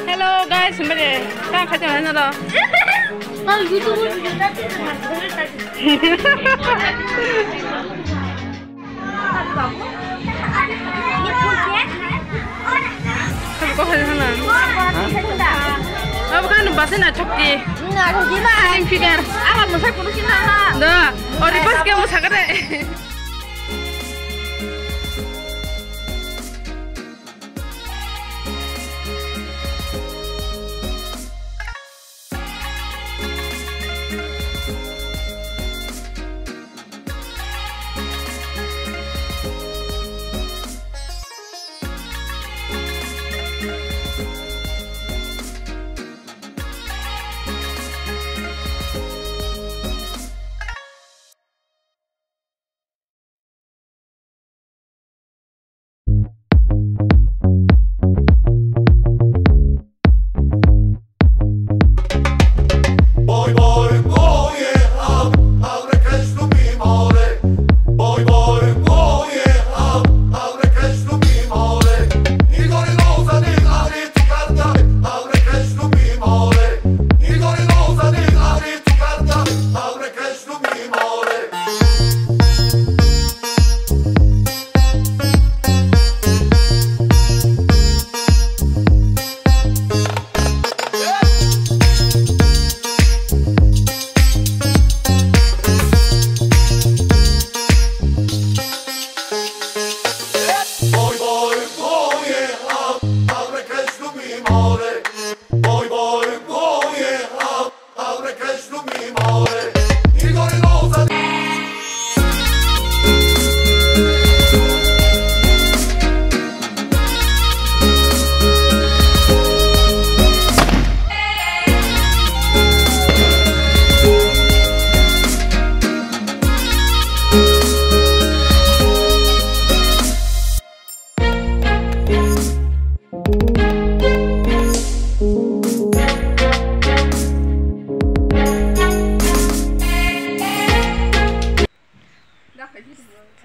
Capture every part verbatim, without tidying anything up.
Hello guys, mene tang khaja na ro. Nang YouTube video ta ti na. Ko hai na. Abo kan bahasa na chokki. Na chokki na. Figure. Abo mo sai punu sina na. Da. Ori pas ke mo sakare.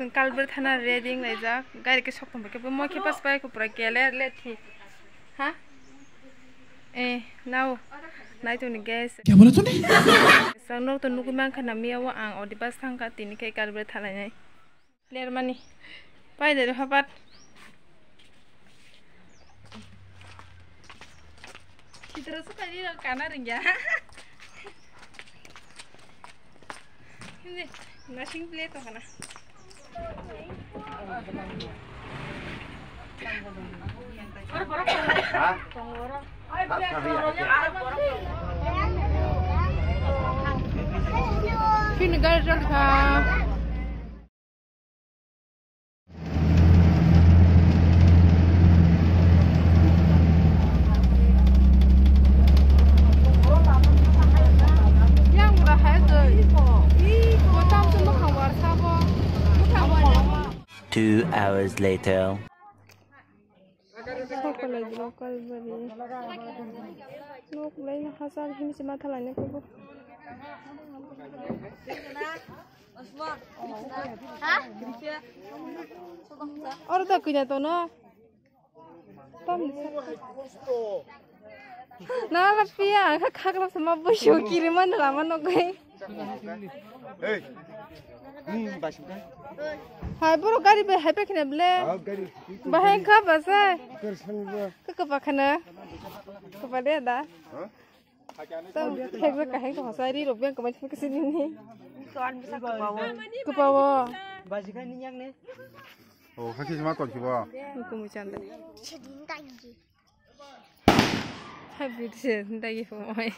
Chwng Kalbari thana ready wnglaijak. Gari khe sok tongbaikhe bo moi khe pas pai kho pura gele le thi. Ha? Eh, nao. Nai tongni guys. Kya bola tune? Chwng nok to nugui mankha na miya o ang odi bus thangkha tini khe Kalbari thalainai. Lermani. Pai de hapat. Chitra su kali kana ringya. Hindi, nasing plate to kana. Pini gari chal kha. Two hours later. Nok lai na hasar himsi matha lai na kubo. Oro da kina tono. Tam. Na la piya, kha khakla sama busu kiri man lama no gai. Hey. Hmm, basika. Hai, boro gari bai hai pekne ble. Ah, gari. Bahai kha basa. Kar sang ba. Kaka pakhana. Kapa de da. Huh? Tam, hek ba kahai ko hosai ri rok beng kamai kasi nini. Kupawo. Basika ni yang ne. Oh, hakhe ma ton kibo. Kumu chanda. Hai bidi se dagi phumai.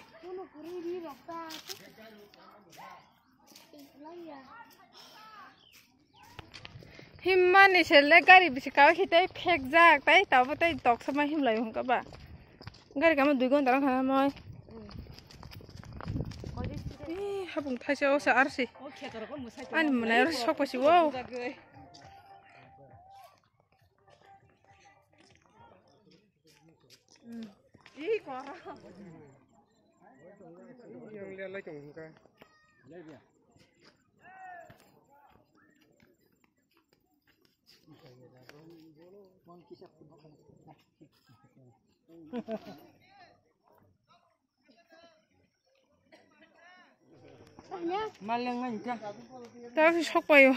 Himmani sele gari bisi kawi khitai phekjak tai tabo tai toksa mai himlai hungka ba. Gari kama dui gonta rang khana moi. Ih, habung thaisa osa arsi. Ani mwnai oro sok pasi wow. Maleng ngan ka. Tao si sok payo.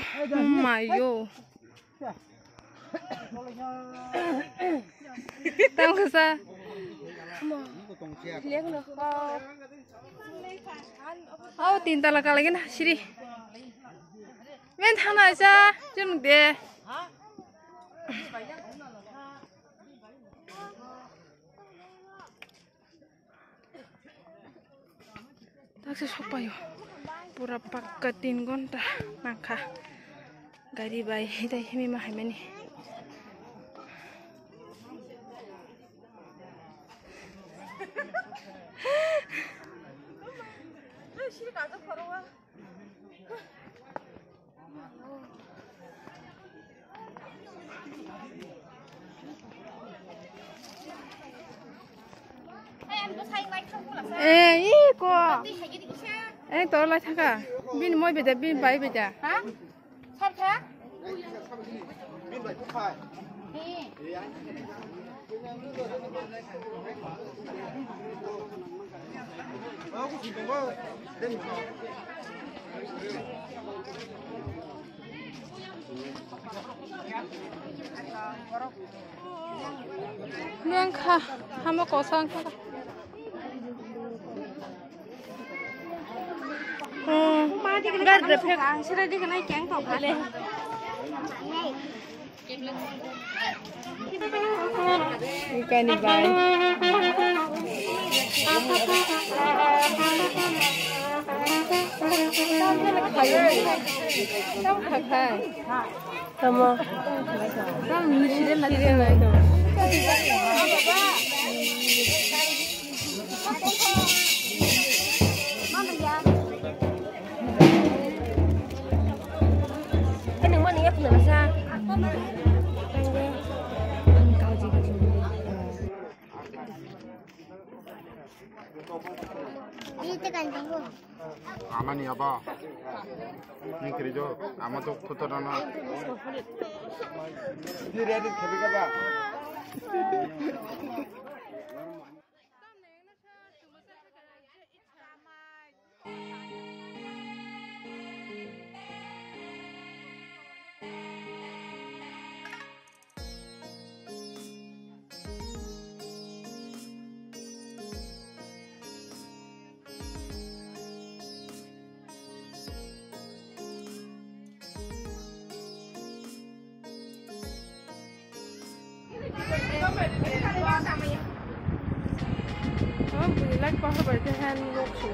Mayo. Tao kasa. Au tin tala kalagin siri. Men thana sa jeng de. Taksa sokpaio. Pura pakka tin gonta nangkha. Gari bai hidai himi ma haimani. Eh, ih, ko. Eh, to lai thaka. Bini moi beda, bini bai beda. Ha? Sar kha? Neng kha, hamo kosa ang kha. Hmm. Gari de phek. Sira de kena keng to kha. Ikani bai. Tam kha khai. Tamo. Tam ni sire ma sire ma to. Kan yang mana ya punya masa? Ini tekan tunggu. Amani abo. Ni kirijo, ama to photo dana. Di ready khabi kaba. Oh, bini light power bai khe han nok se.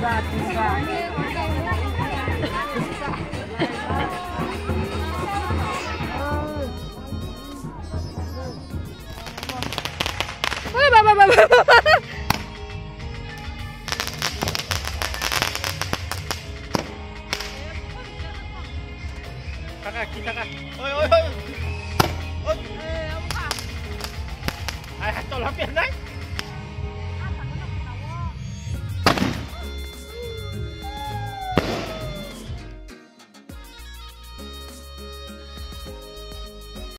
Oi, baba, baba, baba. Kaka, ki kaka. Oi, oi, oi. Oi. Ai, hai, tol hampir nai.